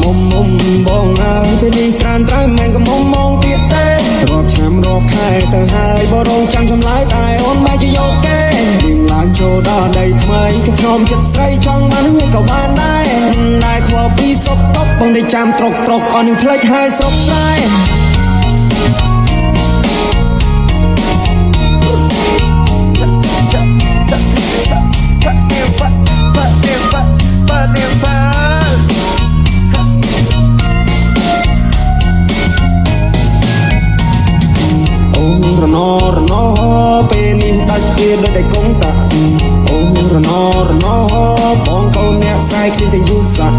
អ៊ំអ៊ំបងអើយពេលនេះត្រានត្រៃមិនកំមុំមកទៀតទេរាប់ឆ្នាំរាប់ខែទៅហើយបរងចាំចម្លើយតែអូនបែរជាយកគេនាងឡើងចូលដល់ដីថ្មីក៏ធ្នមចិត្តស្រីចង់បានហួក៏បានដែរដែរខ្វល់ពីសុកតុកបងដេកចាំត្រុកត្រុកអស់នឹងផ្លេចហើយស្រុកស្រែ អូរណរណពេលនេះដាច់វាដូចតែកុងតាអូរណរណបងកូនអ្នកស្រែគ្មានតែយូសាក់